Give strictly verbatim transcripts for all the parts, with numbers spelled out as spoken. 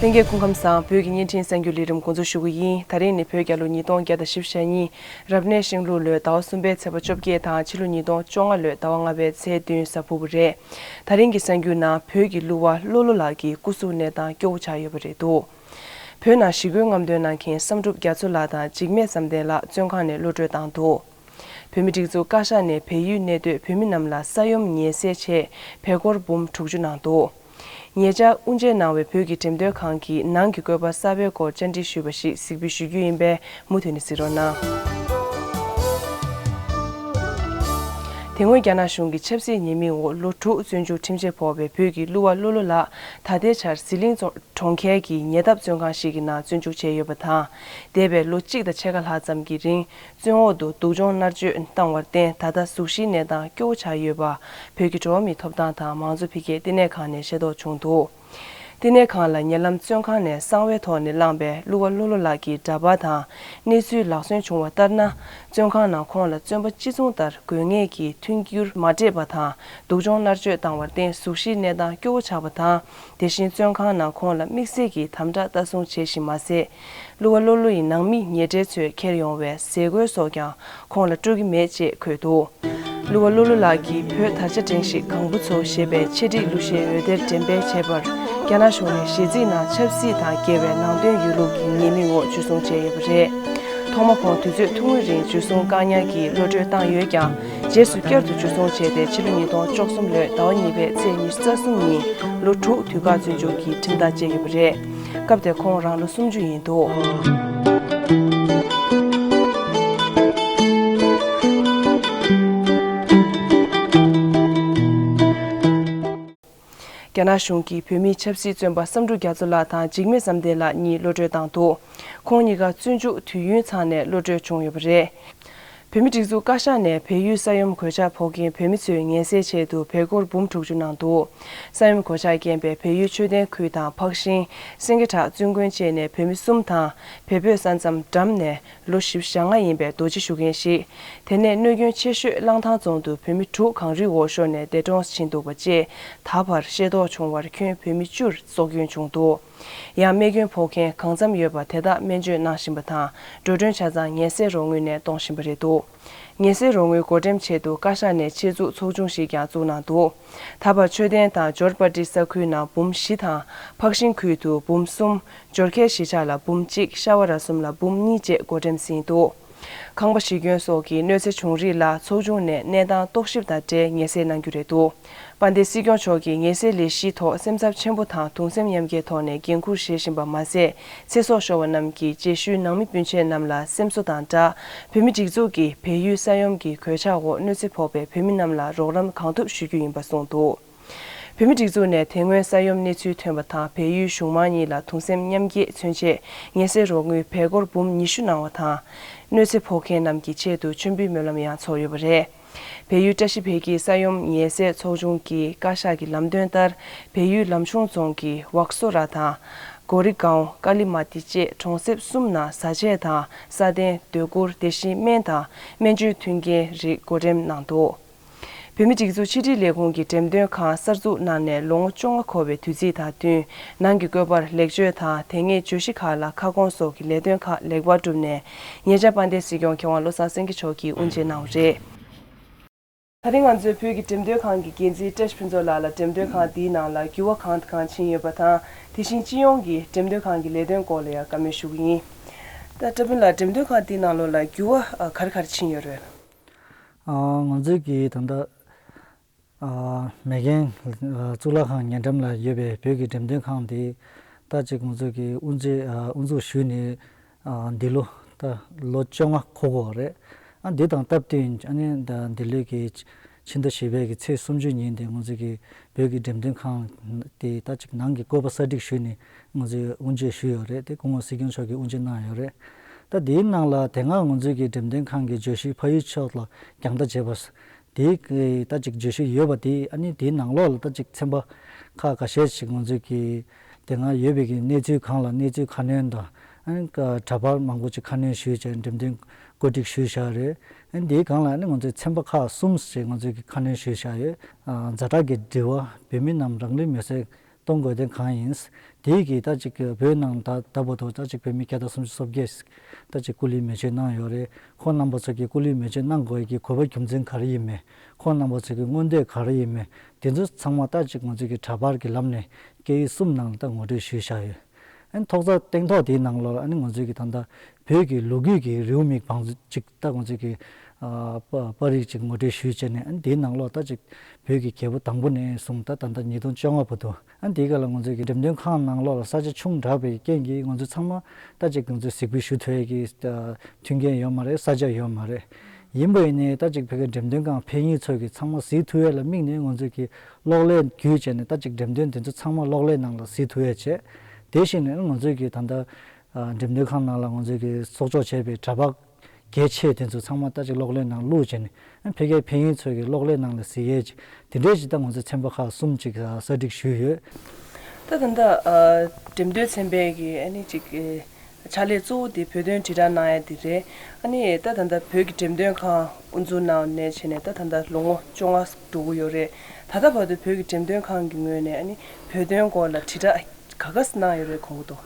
ལྷན་རྒྱས་སྐུ་ཁམས་བཟང་། བོད་ཀྱི་བརྙན་འཕྲིན་གསར་འགྱུར་ལས་རིམ་འགོ་འཛུགས་ཞུ་གི་ཡིན། ད་རིང་ནི་བོད་རྒྱལ་ལོ་ཉིས་སྟོང་བརྒྱ་དང་བཞི་བཅུ་ཞེ་གཉིས། རབ་གནས་ཤིང་ལུག་ལོའི་ཟླ་བ་གསུམ་པའི་ཚེས་པ་བཅོ་བརྒྱད་དང་ཕྱི་ལོ་ཉིས་སྟོང་བཅོ་ལྔ་ལོའི་ཟླ་བ་ལྔ་པའི་ཚེས་བདུན་གཟའ་ཕུར་བུ་རེད། ད་རིང་གི་གསར་འགྱུར་ནང་བོད་ཀྱི་གླུ་བ་བློ་བློ་ལགས་ཀྱི་སྐུ་གཟུགས་གནས་སྟངས་སྐྱོ་བོ་ཆགས་ཡོད་པ་རེད་འདུག་བོད་ནང་ཞི་རྒོལ་རྔམ་སྟོན་གནང་མཁན་བསམ་གྲུབ་རྒྱ་མཚོ་ལགས་དང་འཇིགས་མེད་བསམ་གཏན་ལགས་བཙོན་ཁང་ནས་གློད་བཀྲོལ་བཏང་འདུག་བོད་མིའི་སྒྲིག་འཛུགས་བཀའ་ཤག་ནས་བལ་ཡུལ་གནས་སྡོད་བོད་མི་རྣམས་ལ་ས་ཡོམ་ཉེན་སེལ་ཆེད་བལ་སྒོར་འབུམ་དྲུག་ཅུ་གནང་འདུག་ཉེ་ཆར་དབུ་འབྱེད་གནང་བའི་བོད་ཀྱི་འགྲེམས་སྟོན་ཁང་གིས་ནང་གི་བཀོད་པ་གསར་པའི་སྐོར་བཅར་འདྲི་ཞུས་པ་ཞིག་གཟིགས་འབུལ་ཞུ་རྒྱུ་ཡིན་པས་མུ་མཐུད་ནས་གཟིགས་རོགས་གནང་། དེ་སྔོན་རྒྱ་ནག་གཞུང་གི་ཆབ་སྲིད་ཉེས་མིང་འོག་ལོ་དྲུག་བཙོན་འཇུག་ཁྲིམས་ཆད་ཕོག་པའི་བོད་ཀྱི་གླུ་བ་བློ་བློ་ལགས་ད་ལྟའི་ཆར་ཟི་ལིང་གྲོང་ཁྱེར་གྱི་ཉེ་འདབས་བཙོན་ཁང་ཞིག་གི་ནང་བཙོན་འཇུག་བྱས་ཡོད་པ་དང་། འདས་པའི་ལོ་གཅིག་དང་ཕྱེད་ཀ་ལྷག་ཙམ་གྱི་རིང་བཙོན་འོག་ཏུ་སྡུག་སྦྱོང་མནར་གཅོད་བཏང་བར་བརྟེན་ད་ལྟ་གཟུགས་གཞིའི་གནས་སྟངས་སྐྱོ་བོ་ཆགས་ཡོད་པ། བོད་ཀྱི་འགྲོ་བ་མིའི་ཐོབ་ཐང་དང་མང་གཙོ་འཕེལ་རྒྱས་བསྟི་གནས་ཁང་ནས་ཤེས་རྟོགས་བྱུང་འདུག་བསྟི་གནས་ཁང་ལ་ཉེ་ལམ་བཙོན་ཁང་ནས་གསང་བའི་ཐོག་ནས་བླངས་པའི་གླུ་བ་བློ་བློ་ལགས་ཀྱི་འདྲ་པར་དང་གནས་ཚུལ་ལག་སོན་བྱུང་བ་ལྟར་ན། བཙོན་ཁང་ནང་ཁོང་ལ་བཙོན་པ་སྤྱི་མཚུངས་ལྟར་དགོས་ངེས་ཀྱི་མཐུན་འགྱུར་མ་སྤྲད་པ་དང་སྡུག་སྦྱོང་མནར་གཅོད་བཏང་བར་བརྟེན་གཟུགས་གཞིའི་གནས་སྟངས་སྐྱོ་བོ་ཆགས་པ་དང་། དེ་བཞིན་བཙོན་ཁང་ནང་ཁོང་ལ་དམིགས་བསལ་གྱི་དམ་དྲག་ལྟ་སྲུང་བྱེད་བཞིན་མ་ཟད། གླུ་བ་བློ་བློ་ཡི་ནང་མི་ཉེ་འབྲེལ་ཚོས་འཁྱེར་ཡོང་བའི་ཟས་གོས་སོགས་ཀྱང་ཁོང་ལ་སྤྲོད་ཀྱི་མེད་ཅེས་འཁོད་འདུག་གླུ་བ་བློ་བློ་ལགས་ཀྱིས་བོད་དར་ཆ་སྒྲེང་ཞིག་གང་བུ་ཚོ་ཞེས་པའི་ཆེད་སྒྲིག་གླུ་གཞས་འོད་སྡེར་འགྲེམས་སྤེལ་བྱས་པར། རྒྱ་ནག་གཞུང་ནས་གཞས་ཚིག་ནང་ཆབ་སྲིད་དང་འགལ་བའི་ནང་དོན་ཡོད་ལུགས་ཀྱི་ཉེས་མིང་འོག་འཇུ་བཟུང་བྱས་ཡོད་པ་རེད། ཐོག་མ་ཁོང་དུས་ཚོད་ཐུང་ངུའི་རིང་འཇུ་བཟུང་བཀག་ཉར་གྱིས་གློད་བཀྲོལ་བཏང་ཡོད་ཀྱང་། རྗེས་སུ་བསྐྱར་དུ་འཇུ་བཟུང་བྱས་ཏེ་ཕྱི་ལོ་ཉིས་སྟོང་བཅུ་གསུམ་ལོའི་ཟླ་བ་གཉིས་པའི་ཚེས་ཉི་ཤུ་རྩ་གསུམ་ཉིན་ལོ་དྲུག་དུས་བཀག་བཙོན་འཇུག་གི་ཁྲིམས་ཐག་བཅད་ཡོད་པ་རེད། སྐབས་དེར་ཁོང་རང་ལོ་སུམ་ཅུ་ཡིན་འདུག་རྒྱ་ནག་གཞུང་གིས་བོད་མིའི་ཆབ་སྲིད་བཙོན་པ་བསམ་གྲུབ་རྒྱ་མཚོ་ལགས་དང་འཇིགས་མེད་བསམ་གཏན་ལགས་གཉིས་གློད་བཀྲོལ་བཏང་འདུག་ཁོང་གཉིས་ཀ་བཙོན་འཇུག་དུས་ཡུན་ཚང་ནས་གློད་བཀྲོལ་བྱུང་ཡོད་པ་རེད། བོད་མིའི་སྒྲིག་འཛུགས་བཀའ་ཤག་ནས་བལ་ཡུལ་ས་ཡོམ་གོད་ཆག་ཕོག་མཁན་བོད་མི་ཚོའི་ཉེན་སེལ་ཆེད་དུ་བལ་སྒོར་འབུམ་དྲུག་ཅུ་གནང་འདུག་ས་ཡོམ་གོད་ཆག་རྐྱེན་པས་བལ་ཡུལ་ཆོས་ལྡན་ཁུལ་དང་འཕགས་ཤིང་། སེང་གེ་བྲག་བཙུན་དགོན་བཅས་ནས་བོད་མི་གསུམ་དང་། བལ་བོད་ས་མཚམས་འགྲམ་ནས་ལོ་བཞི་བཅུ་ཞེ་ལྔ་ཡིན་པའི་རྡོ་རྗེ་ཞུ་མཁན་ཞིག་དེ་ནས་གནོད་སྐྱོན་ཆེ་ཤོས་གླང་ཐང་རྫོང་དུ་བོད་མི་དྲུག་གངས་རིའི་འོག་ཤོར་ནས་འདས་གྲོངས་ཕྱིན་འདུག་པ་བཅས་ད་བར་ཤེས་རྟོགས་བྱུང་བར་ཁྱོན་བོད་མི་བཅུར་སྲོག་སྐྱོན་བྱུང་འདུག་ཡང་རྨས་སྐྱོན་ཕོག་མཁན་གང་འཚམ་ཡོད་པ་དེ་དག་སྨན་བཅོས་གནང་བཞིན་པ་དང་། འགྲོ་གྲོན་ཆ་ཚང་ངལ་སེལ་རོགས་དངུལ་ནས་གཏོང་བཞིན་པ་རེད་འདུག་ངལ་སེལ་རོགས་དངུལ་བགོ་འགྲེམས་ཆེད་དུ་བཀའ་ཤག་ནས་ཆེད་འཛུགས་ཚོགས་ཆུང་ཞིག་ཀྱང་བཙུགས་གནང་འདུག་ད་བར་མཆོད་རྟེན་དང་འབྱོར་པ་ཏི་ས་ཁུལ་ནང་འབུམ་བཞི་དང་། འཕགས་ཤིང་ཁུལ་དུ་འབུམ་གསུམ། འབྱོར་ཁའི་གཞིས་ཆགས་ལ་འབུམ་གཅིག་ཤ་བ་ར་གསུམ་ལ་འབུམ་གཉིས་བཅས་བགོ་འགྲེམས་ཟིན་འདུག་ཁང་པ་གཞི་སྐྱོན་སོགས་ཀྱི་གནོད་འཚེ་བྱུང་རིགས་ལ་ཚོགས་ཆུང་ནས་གནས་སྟངས་རྟོག་ཞིབ་དང་འབྲེལ་ངེས་གསལ་གནང་རྒྱུ་རེད་འདུག་དཔལ་ལྡན་སྲིད་སྐྱོང་མཆོག་གིས་ངེས་གསལ་ལས་གཞིའི་ཐོག་སེམས་འཚབ་ཆེན་པོ་དང་གདུང་སེམས་མཉམ་སྐྱེད་ཐོག་ནས་འགན་འཁུར་བཞེས་བཞིན་པ་མ་ཟད། ཚེ་སྲོག་ཤོར་བ་རྣམས་ཀྱི་རྗེས་ཤུལ་ནང་མི་སྤུན་མཆེད་རྣམས་ལ་སེམས་གསོ་དང་སྦྲགས། བོད་མི་སྒྲིག་འཛུགས་ཀྱིས་བལ་ཡུལ་ས་ཡོམ་གྱི་གོད་ཆག་འོག་གནོད་འཚེ་ཕོག་པའི་བོད་མི་རྣམས་ལ་རོགས་རམ་གང་ཐུབ་ཞུ་རྒྱུ་ཡིན་པ་གསུངས་འདུག་བོད་མི་སྒྲིག་འཛུགས་ནས་དེ་སྔོན་ས་ཡོམ་གནས་ཚུལ་ཐོན་པ་དང་བལ་ཡུལ་གཞུང་མང་གཉིས་ལ་གདུང་སེམས་མཉམ་སྐྱེད་མཚོན་ཆེད་ངལ་སེལ་རོགས་དངུལ་བལ་སྒོར་འབུམ་ཉི་ཤུ་གནང་བ་དང་། གནོད་འཚེ་ཕོག་མཁན་རྣམས་ཀྱི་ཆེད་དུ་མཆོད་འབུལ་སྨོན་ལམ་ཡང་ཚོགས་ཡོད་པ་རེད། བལ་ཡུལ་བཀྲ་ཤིས་འཕེལ་རྒྱས་ས་ཡོམ་ཉེན་སེལ་ཚོགས་ཆུང་གི་བཀའ་ཤག་གི་ལམ་སྟོན་ལྟར། བལ་ཡུལ་ལམ་ཆུང་རྫོང་གི་ཝག་སོ་ར་དང་། གོ་རི་སྒང་། ཀ་ལི་མ་ཏི་བཅས་གྲོང་གསེབ་གསུམ་ནང་བཟའ་ཆས་དང་སྟན། སྡོད་གུར། དེ་བཞིན་སྨན་དང་སྨན་བཅོས་མཐུན་རྐྱེན་རིགས་བགོ་འགྲེམས་གནང་འདུག་བོད་མི་སྒྲིག་འཛུགས་ཕྱི་དྲིལ་ལས་ཁུངས་ཀྱི་འགྲེམས་སྟོན་ཁང་གསར་འཛུགས་གནང་ནས་ལོ་ངོ་བཅོ་ལྔ་འཁོར་བའི་དུས་ཚིགས་དང་བསྟུན། ནང་གི་བཀོད་པར་ལེགས་བཅོས་དང་། དེ་སྔའི་བརྗོད་གཞི་ཁག་ལ་ཁ་སྐོང་སོགས་ཀྱི་ལས་དོན་ཁག་ལེགས་པར་བསྒྲུབས་ནས། ཉེ་ཆར་དཔལ་ལྡན་སྲིད་སྐྱོང་མཁས་དབང་བློ་བཟང་སེང་གེ་མཆོག་གིས་དབུ་འབྱེད་གནང་བ་རེད། ད་རིང་ང་ཚོས་བོད་ཀྱི་འགྲེམས་སྟོན་ཁང་གི་འགན་འཛིན་བཀྲ་ཤིས་ཕུན་ཚོགས་ལགས་ལ་འགྲེམས་སྟོན་ཁང་འདིའི་ནང་ལ་འགྱུར་བ་གང་དང་གང་ཕྱིན་ཡོད་པ་དང་། དེ་བཞིན་སྤྱི་ཡོངས་ཀྱི་འགྲེམས་སྟོན་ཁང་གི་ལས་དོན་སྐོར་ལ་ཡང་བཀའ་མོལ་ཞུ་གི་ཡིན། ད་བཀྲ་ཕུན་ལགས། འགྲེམས་སྟོན་ཁང་འདིའི་ནང་ལོགས་ལ་འགྱུར་བ་ག་རེ་ག་རེ་ཕྱིན་ཡོད་རེད། ང་ཚོས་ཀྱི་ད་ལྟ་མེག་གྷན་གཙུག་ལག་ཁང་ཉེ་འགྲམ་ལ་ཡོད་པའི་བོད་ཀྱི་འགྲེམས་སྟོན་ཁང་འདི་ད་ཅིག་ང་ཚོས་ཀྱི་དབུ་འབྱེད་དབུ་འཛུགས་ཞུས་ནས། ཨ། འདི་ལོ་ད་ལོ་བཅོ་ལྔ་འཁོར་གྱི་ཡོད་རེད། ཨ། འདི་དང་སྟབས་བསྟུན་ཨ་ནི་ད་འདི་ལོའི་གི་ཕྱི་ཟླ་བཞི་པའི་གི་ཚེས་སུམ་ཅུ་ཉིན་དེ་ང་ཚོ་གི་བོད་ཀྱི་འགྲེམས་སྟོན་ཁང་དེ་ད་ཅིག་ནང་གི་བཀོད་པ་གསར་སྒྲིག་ཞུས་ནས་ང་ཚོས་དབུ་འབྱེད་ཞུས་ཡོད་རེད། དེ་སྐུ་ངོ་སྲིད་སྐྱོང་མཆོག་གིས་དབུ་འབྱེད་གནང་ཡོད་རེད། ད་དེའི་ནང་ལ་དེ་སྔ་ང་ཚོའི་གི་འགྲེམས་སྟོན་ཁང་གི་བརྗོད་གཞི་ཕ་ཡུལ་ཕྱོགས་ལ་རྒྱང་ལྟ་བྱེད་པ། དེའི་ད་ཅིག་བརྗོད་གཞི་ཡོད་པ་དེ་ཨ་ནི་དེའི་ནང་ལོགས་ལ་ད་ཅིག་ཚན་པ་ཁག་ཁ་ཤས་ཤིག་ང་ཚོས་ཀྱི་དེ་སྔ་ཡོད་པའི་གི་གནས་ཚུལ་སྒང་ལ་གནས་ཚུལ་ཁ་སྣོན་དང་ཨ་ནི་འདྲ་པར་མང་པོ་ཅིག་ཁ་སྣོན་ཞུས་བྱས་འགྲེམས་སྟོན་བཀོད་སྒྲིག་ཞུས་བཞག་རེད། ཨ་ནི་དེའི་སྒང་ལ་ཨ་ནི་ང་ཚོས་ཚན་པ་ཁག་གསུམ་ཞིག་ང་ཚོས་ཀྱི་ཁ་སྣོན་ཞུས་བཞག་ཡོད། ཛ་དྲག་གི་དྲི་བ། བོད་མི་རྣམས་རང་ལུས་མེར་སྲེག་གཏོང་དགོས་དོན་གང་ཡིན། དེའི་གི་ད་ཅིག་བོད་ནང་ད་ད་བར་དུ་ད་ཅིག་བོད་མི་བརྒྱ་དང་སུམ་ཅུ་སོ་བརྒྱད་ད་ཅིག་སྐུ་ལུས་མེ་མཆོད་གནང་ཡོད་རེད། ཁོང་རྣམ་པ་ཚོ་གི་སྐུ་ལུས་མེ་མཆོད་གནང་དགོས་ཀྱི་དགོས་པ་རྒྱུ་མཚན་ག་རེ་ཡིན་མེད། ཁོང་རྣམ་པ་ཚོ་གི་མངོན་འདོད་ག་རེ་ཡིན་མེད། དེ་ཚོ་ཚང་མ་ད་ཅིག་ང་ཚོ་གི་འདྲ་པར་གྱི་ལམ་ནས་སྐད་ཡིག་གསུམ་ནང་ལ་ད་ངོ་སྤྲོད་ཞུས་བཞག་ཡོད། ཨ་ནི་ཐོག་རྩ་སྟེང་ཐོག་དེའི་ནང་ལོགས་ལ་ཨ་ནི་ང་ཚོས་ཀྱི་ད་ལྟ་བོད་ཀྱི་ལོ་རྒྱུས་ཀྱི་རེའུ་མིག་བང་ཅིག་ད་ང་ཚོས་ཀྱི་ཨ་པ་པར་རིས་ཅིག་ངོ་སྤྲོད་ཞུས་བྱས་ནས། ཨ་ནི་དེའི་ནང་ལོགས་ད་ཅིག་བོད་ཀྱི་རྒྱལ་པོ་དང་པོ་ནས་བཟུང་ད་ད་ལྟ་ཉིས་སྟོང་བཅོ་ལྔ་བར་དུ། ཨ་ནི་དེའི་སྐབས་ལ་ང་ཚོས་ཀྱི་འགྲེམས་སྟོན་ཁང་ནང་ལོགས་ལ་ས་ཆ་ཆུང་དྲགས་པའི་རྐྱེན་གྱིས་ང་ཚོ་ཚང་མ་ད་ཅིག་ང་ཚོས་གཟིགས་འབུལ་ཞུ་ཐུབ་ཡས་ཀྱི་ཨ་མཐུན་རྐྱེན་ཡོད་མ་རེད། ས་ཆ་ཡོད་མ་རེད། ཡིན་པ་ཡིན་ནའི་ད་ཅིག་བོད་ཀྱི་འགྲེམས་སྟོན་ཁང་ཕེབས་མཁན་ཚོས་ཀྱི་ཚང་མ་གཟིགས་ཐུབ་ཡས་ལ་དམིགས་ནས་ང་ཚོས་ཀྱི་གློག་ཀླད་བརྒྱུད་བྱས་ནས་ད་ཅིག་འགྲེམས་སྟོན་དེ་ཚོ་ཚང་མ་གློག་ཀླད་ནང་ལ་གཟིགས་ཐུབ་ཡས་བྱས། དེ་བཞིན་ང་ཚོས་ཀྱི་ད་ལྟ་ཨ་འགྲེམས་སྟོན་ཁང་ནང་ལ་ང་ཚོས་ཀྱི་གསོག་འཇོག་བྱས་པའི་འདྲ་པར་གལ་ཆེ་དེ་ཚོ་ཚང་མ་ད་ཅིག་གློག་ཀླད་ནང་བླུགས་བྱས་ནས། ཨ་ཕ་གིར་ཕེབས་མཁན་ཚོས་ཀྱི་གློག་ཀླད་ནང་ལ་གཟིགས་ཡས་ཅིག་དེ་འདྲས་ཅིག་ད་ང་ཚོས་ཚན་པ་ཁག་གསུམ་ཅིག་གསར་སྒྲིག་ཞུས་ཡོད། ད་ད་ལྟ་ཨ་འགྲེམས་སྟོན་ཚན་པའི་གི་ཨ་ནི་ཅིག་ཨེ་ཕྱག་ལས་གཙོ་བོ་དེ་བོད་དོན་དྲིལ་བསྒྲགས་གནང་ཡ་དེ་རེད། ཨ་ནི་ད་ད་ལྟ་བོད་ཀྱི་འགྲེམས་སྟོན་ཁང་དབུ་འཛུགས་གནང་ནས་བྱས་ནས་ད་ད་ལྟ་ལོ་ངོ་བཅོ་ལྔ་འགྲོ་གི་ཡོད་རེད། ད་ལྟ་བར་དུ་བོད་ཀྱི་འགྲེམས་སྟོན་ཁང་གི་ངོས་ནས་ཨ་ནི་བོད་དོན་སྐོར་ལ་དྲིལ་བསྒྲགས་ག་ག་གནང་ཡོད་རེད་གོ་གི་འདུག་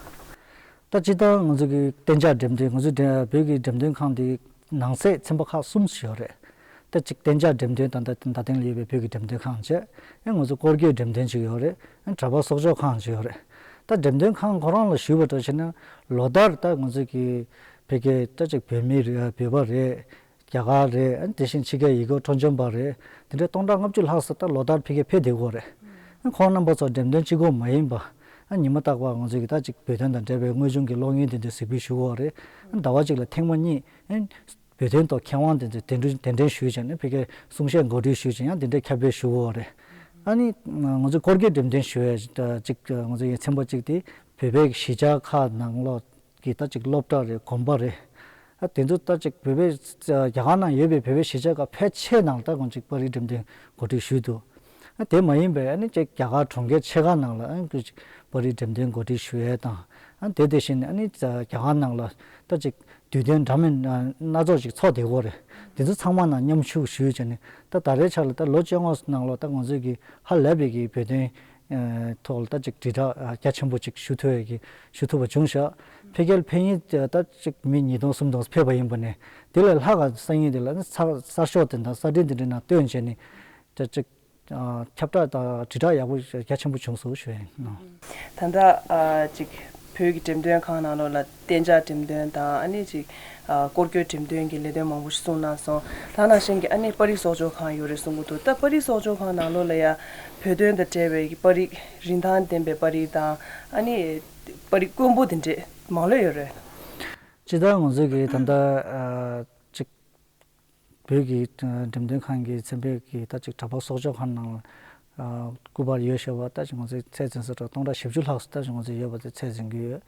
ད་སྤྱིར་བཏང་ང་ཚོ་གི་གཏན་འཇགས་འགྲེམས་སྟོན། ང་ཚོ་འགྲེམས་བོད་ཀྱི་འགྲེམས་སྟོན་ཁང་འདི་ནང་གསེས་ཚན་པ་ཁག་གསུམ་ཞིག་ཡོད་རེད། ད་གཅིག་གཏན་འཇགས་འགྲེམས་སྟོན་ད་ལྟ་ད་ཐེངས་ལ་ཡོད་པའི་བོད་ཀྱི་འགྲེམས་སྟོན་ཁང་བྱས། ཨེ་ང་ཚོ་སྐོར་སྐྱོད་འགྲེམས་སྟོན་ཅིག་ཡོད་རེད། ཨེ་འདྲ་པར་གསོག་འཇོག་ཁང་ཅིག་ཡོད་རེད། ད་འགྲེམས་སྟོན་ཁང་ཁོ་རང་ལ་ཞུས་པ་འདྲ་བྱས་ན་ལོ་ལྟར་ད་ང་ཚོ་གི་བོད་སྐད་ད་གཅིག་བོད་མི་རེད། བོད་པ་རེད། རྒྱ་གར་རེད། ཨ་ནི་དེ་བཞིན་ཕྱི་རྒྱལ་ཡུལ་སྐོར་སྤྲོ་འཆམ་པ་རེད། དེ་འདྲའི་སྟོང་ཕྲག་ལྔ་བཅུ་ལྷག་ཙམ་ད་ལོ་ལྟར་ཕ་གིར་ཕེབས་བསྡད་ཀྱི་ཡོད་རེད། ཨ་ཁོང་རྣམ་པ་ཚོ་འགྲེམས་སྟོན་གཅིག་པོ་མ་ཡིན་པ། ཨ་ཉི་མ་རྟག་པར་ང་ཚོས་ཀྱི་ད་ཅིག་བོད་དོན་དང་འབྲེལ་བའི་དངོས་བྱུང་གི་གློག་བརྙན་དེ་འདྲ་གཟིགས་འབུལ་ཞུ་གི་ཡོད་རེད། ཨ་ཟླ་བ་གཅིག་ལ་ཐེངས་མ་གཉིས། ཨ་བོད་དོན་ཐོག་མཁས་དབང་དེ་ཚོ་གདན་འདྲེན་གདན་འདྲེན་ཞུས་བྱས་ནས་ཕ་གིར་གསུང་བཤད་གོ་སྒྲིག་ཞུས་བྱས་ཡང་དེ་འདྲའི་ཁྱབ་སྤེལ་ཞུ་གི་ཡོད་རེད། ཨ་ནི་ང་ཚོས་སྐོར་སྐྱོད་འགྲེམས་སྟོན་ཞུ་ཡས་ཅིག་ང་ཚོ་ཡི་ཚན་པ་གཅིག་དེ་བོད་པའི་གཞིས་ཆགས་ཁག་ནང་ལོགས་གི་ད་ཅིག་སློབ་གྲྭ་རེད། དགོན་པ་རེད། ཨ་དེ་ཚོ་ད་ཅིག་བོད་པའི་རྒྱ་གར་ནང་ཡོད་པའི་བོད་པའི་གཞིས་ཆགས་ཁག་ཕལ་ཆེར་ནང་ད་ང་ཅིག་པར་རིས་འགྲེམས་སྟོན་གོ་སྒྲིག་ཞུས་འདུག་ཨ་དེ་མ་ཡིན་པའི་ཨ་ནི་ཅིག་རྒྱ་གར་གྲོང་ཁྱེར་ཆེ་ཁག་ནང་ལ་ཨ་ཅིག་པར་རིས་འགྲེམས་སྟོན་གོ་སྒྲིག་ཞུ་ཡས་དང་། ཨ་དེ་དེ་བཞིན་ཨ་ནི་རྒྱ་གར་ནང་ལ་ད་ཅིག་དུས་སྟོན་འདྲ་མིན་སྣ་ཚོགས་ཅིག་ཚོགས་བསྡད་ཀྱི་ཡོད་རེད། དེ་ཚོ་ཚང་མ་ནང་མཉམ་ཞུགས་ཞུས་བྱས་ནས་ད་ད་རེས་ཆ་ལ་ད་ལོ་བཅོ་ལྔ་ནང་ལོགས་ད་ང་ཚོས་ཀྱི་ཧ་ལས་པའི་གི་བོད་དོན་ཐོག་ལ་ད་ཅིག་དྲིལ་བསྒྲགས་རྒྱ་ཆེན་པོ་ཅིག་ཞུ་ཐུབ་ཡས་ཀྱི་ཞུ་ཐུབ་པ་བྱུང་ཤག་ཕ་གིར་ཕེབས་མཁན་ད་ཅིག་མི་ཉིས་སྟོང་སུམ་སྟོང་ཕེབས་པ་ཡིན་པ་ནས་དེ་ལས་ལྷག་ག་སང་ཉིན་དེ་ལ་ནི་གསར་གསར་ཤོག་དེ་དང་གསར་འཕྲིན་དེ་འདྲའི་ནང་བཏོན་བྱས་ནས་ད་ཅིག་ཁྱབ་བསྒྲགས་དང་དྲིལ་བསྒྲགས་ཡག་པོ་རྒྱ་ཆེན་པོ་བྱུང་སོང་ཞུ་ཡིན། ད་ལྟ་ཨ་ཅིག་བོད་ཀྱི་འགྲེམས་སྟོན་ཁང་ནང་ལོགས་ལ་གཏན་འཇགས་འགྲེམས་སྟོན་དང་ཨ་ནི་ཅིག་ཨ་སྐོར་སྐྱོད་འགྲེམས་སྟོན་གྱི་ལས་དོན་མང་པོ་ཞིག་གསུངས་གནང་སོང་། ད་ནང་བཞིན་གྱི་ཨ་ནི་པར་རིས་གསོག་འཇོག་ཁང་ཡོད་རེད་གསུང་གི་འདུག་ད་པར་རིས་གསོག་འཇོག་ཁང་ནང་ལོགས་ལ་ཡ་བོད་དོན་དང་འབྲེལ་བའི་པར་རིས་རིན་ཐང་ལྡན་པའི་པར་རིས་དང་ཨ་ནི་པར་རིས་དཀོན་པོ་དེ་འདྲས་མང་ལོས་ཡོད་རེད། སྤྱིར་བཏང་ང་ཚོས་ཀྱི་ད་ལྟ་ཨ་ཅིག་བོད་ཀྱི་འགྲེམས་སྟོན་ཁང་གི་ཚན་པའི་གི་ད་ཅིག་འདྲ་པར་གསོག་འཇོག་ཁང་ནང་ཨ་སྐུ་པར་ཡོད་ཤག་པ་ད་ཅིག་ང་ཚོས་ཚད་འཛིན་ས་ཁྲ་སྟོང་ཕྲག་བཞི་བཅུ་ལྷག་ཙམ་ད་ཅིག་ང་ཚོས་ཡོད་པ་དེ་ཚད་འཛིན་གྱི་ཡོད།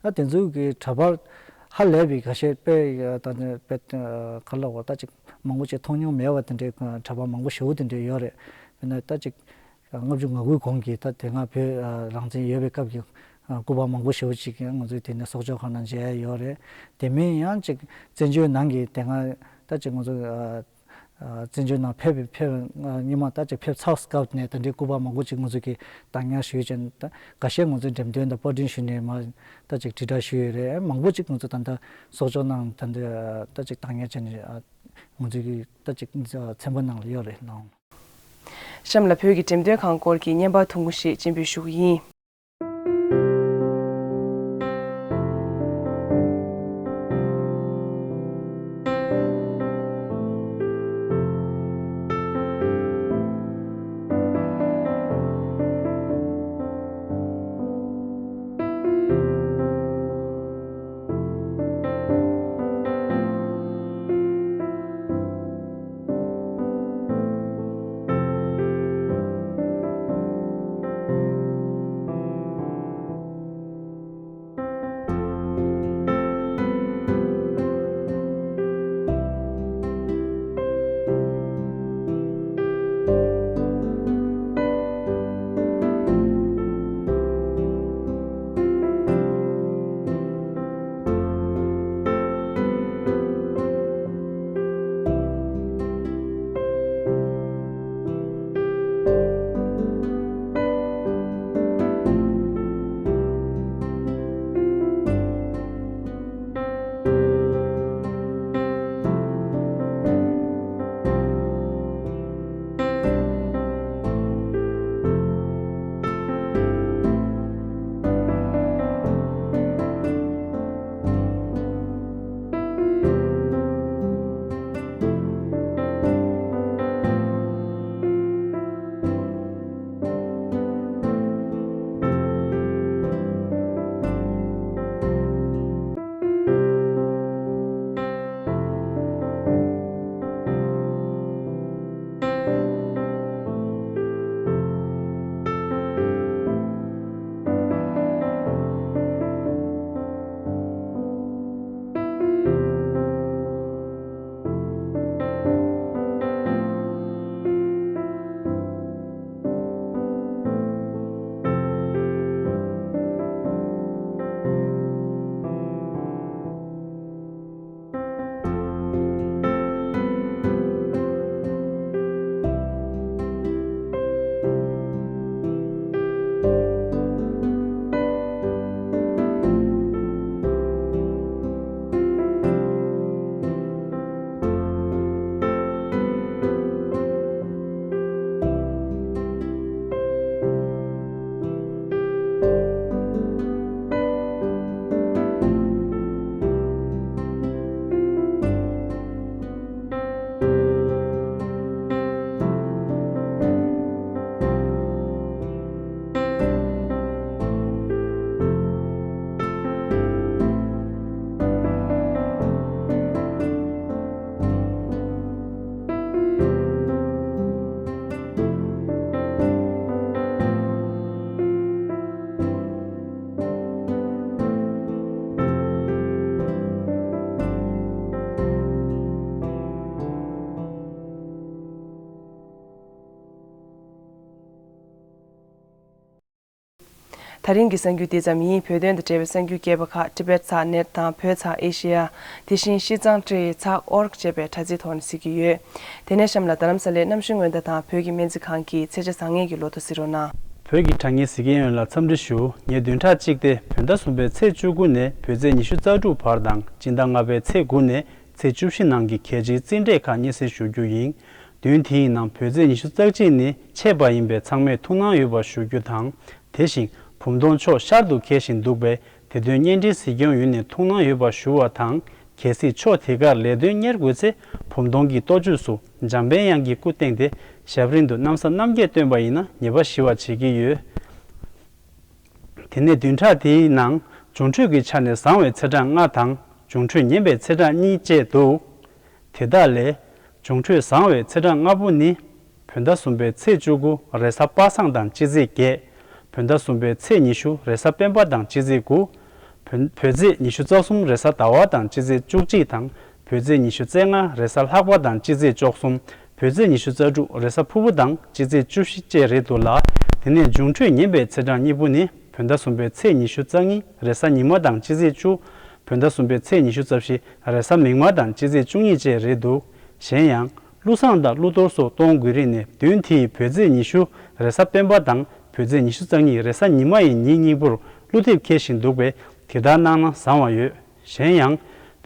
ཨ་དེ་ཚོའི་གི་འདྲ་པར་ཧ་ལས་པའི་ཁ་ཤས་དཔེ་ད་དཔེ་ག་ལ་བ་ད་ཅིག་མང་པོ་ཅིག་མཐོང་མྱོང་མེད་པ་དེ་འདྲའི་འདྲ་པར་མང་པོ་ཞེ་པོ་དེ་འདྲའི་ཡོད་རེད། དཔེར་ན་ད་ཅིག་ལྔ་བཅུ་ང་དགུའི་གོང་གི་ད་དེ་སྔ་བོད་རང་བཙན་ཡོད་པའི་སྐབས་ཀྱི་སྐུ་པར་མང་པོ་ཞེ་པོ་ཅིག་ང་ཚོས་དེ་ནས་གསོག་འཇོག་ཁང་ནང་མཇལ་ཡ་ཡོད་རེད། དེ་མིན་ཡང་ཅིག་བཙན་བྱོལ་ནང་གི་དེ་སྔ་ད་ཅིག་ང་ཚོ་བཙན་བྱོལ་ནང་ཕེབས་ཕེབས་སྔ་མ་ད་ཅིག་ཕེབས་ཚར་སྐབས་ནས་ད་འདྲའི་སྐུ་པར་མང་པོ་ཅིག་ང་ཚོ་གིས་བཏང་ཉར་ཞུས་ཅན་ད་འགའ་ཤས་ང་ཚོས་འགྲེམས་སྟོན་དང་པར་སྐྲུན་ཞུས་ནས་མ་ད་ཅིག་དྲིལ་བསྒྲགས་ཞུས་ཡོད་རེད། མང་པོ་ཅིག་ང་ཚོ་ད་ལྟ་གསོག་འཇོག་ནང་ད་འདྲ་ད་ཅིག་བཏང་ཉར་བྱས་ནས་ང་ཚོ་གི་ད་ཅིག་ཚན་པ་ནང་ལ་ཡོད་རེད་ལགས། གཤམ་ལ་བོད་ཀྱི་འགྲེམས་སྟོན་ཁང་སྐོར་གྱི་བརྙན་པར་ཐུང་ངུ་ཞིག་སྤྱན་འབུལ་ཞུ་གི་ཡིན། ད་རིང་གི་གསར་འགྱུར་འདི་ཙམ་ཡིན། བོད་དོན་དང་འབྲེལ་བའི་གསར་འགྱུར་རྒྱས་པ་ཁག་Tibet ཚགས་net དང་བོད་ཚགས་ཨེ་ཤེ་ཡ། དེ་བཞིན་ཤིས་ཙང་ཀྲེ་ཡི་ཚགས་org ཅེས་པའི་དྲ་ཚིགས་ཐོག་ནས་གཟིགས་ཀྱི་ཡོད། དེ་ནས་གཤམ་ལ་རྡ་རམ་ས་ལའི་གནམ་གཤིས་སྔོན་བརྡ་དང་བོད་ཀྱི་སྨན་རྩིས་ཁང་གི་ཚེས་ཆ་བཟང་ངན་གྱི་ལོ་ཐོ་གཟིགས་རོགས་གནང་། བོད་ཀྱི་དྲ་བརྙན་གཟིགས་མཁན་ཡོངས་ལ་འཚམས་འདྲི་ཞུ། ངས་བདུན་ཕྲག་གཅིག་སྟེ་བོད་ཟླ་གསུམ་པའི་ཚེས་བཅུ་དགུ་ནས་བོད་ཚེས་ཉི་ཤུ་རྩ་དྲུག་བར་དང་སྤྱི་ཟླ་ལྔ་པའི་ཚེས་དགུ་ནས་ཚེས་བཅུ་བཞི་ནང་གི་གལ་ཆེའི་རྩིས་འབྲས་ཁག་སྙན་སེང་ཞུ་རྒྱུ་ཡིན། བདུན་དེའི་ནང་བོད་ཚེས་ཉི་ཤུ་རྩ་གཅིག་ནི་ཆད་པ་ཡིན་པས་ཚང་མས་ཐུགས་སྣང་ཡོད་པ་ཞུ་རྒྱུ་དང་། དེ་བཞིན་བུམ་སྡོང་ཕྱོགས་ཤར་དུ་འཁེལ་བཞིན་འདུག་པས། དེ་དོན་བརྙན་འཕྲིན་གཟིགས་སྐྱོང་ཡུལ་ནས་ཐུགས་སྣང་ཡོད་པ་ཞུ་བ་དང་། གལ་སྲིད་ཕྱོགས་དེ་གར་ལས་དོན་གཉེར་དགོས་ཚེ། བུམ་སྡོང་གི་ལྟོ་ཆོས་སུ་འཇམ་དཔལ་དབྱངས་ཀྱི་སྐུ་བཏིང་སྟེ། ཞབས་རིམ་དུ་གནམ་ས་གནམ་རྒྱས་བཏོན་པ་ཡིན་ན་ཉེས་པ་ཞི་བ་བྱེད་ཀྱི་ཡོད། དེ་ནས་བདུན་ཕྲག་དེའི་ནང་འབྱུང་འཕྲོད་ཀྱི་ཆ་ནས་བཟང་བའི་ཚེས་གྲངས་ལྔ་དང་། འབྱུང་འཕྲོད་ངན་པའི་ཚེས་གྲངས་གཉིས་བཅས་འདུག། དེ་དག་ལས། འབྱུང་འཕྲོད་བཟང་བའི་ཚེས་གྲངས་ལྔ་པོ་ནི། བོད་ཟླ་གསུམ་པའི་ཚེས་བཅུ་དགུ་རེས་གཟའ་པ་སངས་དང་སྤྱི་ཚེས་བརྒྱད། བོད་ཟླ་གསུམ་པའི་ཚེས་ཉི་ཤུ་རེས་གཟའ་སྤེན་པ་དང་སྤྱི་ཚེས་དགུ། བོད་བོད་ཚེས་ཉི་ཤུ་རྩ་གསུམ་རེས་གཟའ་ཟླ་བ་དང་སྤྱི་ཚེས་བཅུ་གཅིག་དང་། བོད་ཚེས་ཉི་ཤུ་རྩ་ལྔ་རེས་གཟའ་ལྷག་པ་དང་སྤྱི་ཚེས་བཅུ་གསུམ། བོད་ཚེས་ཉི་ཤུ་རྩ་དྲུག་རེས་གཟའ་ཕུར་བུ་དང་སྤྱི་ཚེས་བཅུ་བཞི་བཅས་རེད་འདུག་ལ། དེ་ནས་འབྱུང་འཕྲོད་ངན་པའི་ཚེས་གྲངས་གཉིས་པོ་ནི། བོད་ཟླ་གསུམ་པའི་ཚེས་ཉི་ཤུ་རྩ་གཉིས་རེས་གཟའ་ཉི་མ་དང་སྤྱི་ཚེས་བཅུ། བོད་ཟླ་གསུམ་པའི་ཚེས་ཉི་ཤུ་རྩ་བཞི་རེས་གཟའ་མིག་དམར་དང་སྤྱི་ཚེས་བཅུ་གཉིས་བཅས་རེད་འདུག། གཞན་ཡང་། ཀླུ་བཟང་དང་ཀླུ་གཏོར་སོགས་གཏོང་དགོས་རིགས་ནི་བདུན་དེ་ཡི་བོད་ཚེས་ཉི་ཤུ་རེས་གཟའ་སྤེན་པ་དང་བོད་ཚེས་ཉི་ཤུ་རྩ་གཉིས་རེས་གཟའ་ཉི་མ་ཡི་ཉིན་གཉིས་པོར་ཀླུ་འདེབས་འཁེལ་བཞིན་འདུག་པས། དེ་ལྟར་གནང་ན་བཟང་བ་ཡོད། གཞན་ཡང་།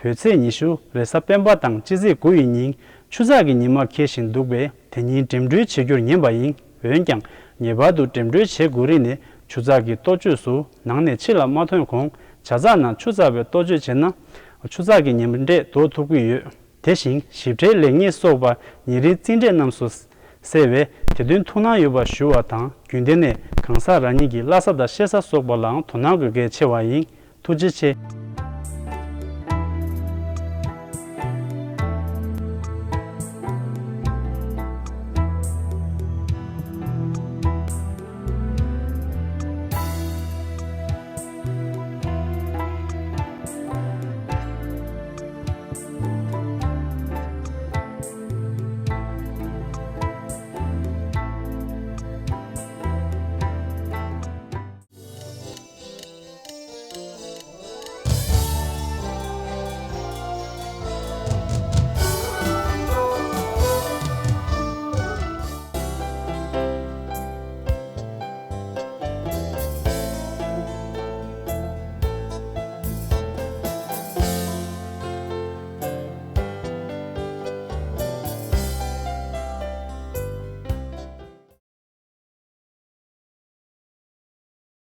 བོད་ཚེས་ཉི་ཤུ་རེས་གཟའ་སྤེན་པ་དང་སྤྱི་ཚེས་དགུ་ཡི་ཉིན་ཆུ་ཚགས་ཀྱི་ཉི་མ་འཁེལ་བཞིན་འདུག་པས། དེ་ཉིན་འགྲིམ་འགྲུལ་བྱེད་རྒྱུར་ཉན་པ་ཡིན། འོན་ཀྱང་། ངེས་པར་དུ་འགྲིམ་འགྲུལ་བྱེད་དགོས་རིགས་ནི་ཆུ་ཚགས་ཀྱི་ལྟོ་ཆོས་སུ་ནང་ནས་ཕྱི་ལ་མ་ཐོན་གོང་ཇ་ཚགས་ནང་ཆུ་ཚགས་པའི་ལྟོ་ཆོས་བྱས་ན། ཆུ་ཚགས་ཀྱི་ཉེན་འབྲས་ཟློག་ཐུབ་ཀྱི་ཡོད། དེ་བཞིན་ཞིབ་ཕྲའི་ལེགས་ཉེས་སོགས་པ་ཉིན་རེའི་རྩིས་འབྲས་རྣམས་སུ་གསལ་བས། དེ་དོན་ཐུགས་སྣང་ཡོད་པ་ཞུ་བ་དང་། རྒྱུན་ལྡན་ནས་གང་ཟག་རང་ཉིད་ཀྱི་བླ་གཟའ་དང་གཤེད་གཟའ་སོགས་པ་ལའང་དོ་སྣང་དགོས་གལ་ཆེ་བ་ཡིན། ཐུགས་རྗེ་ཆེ།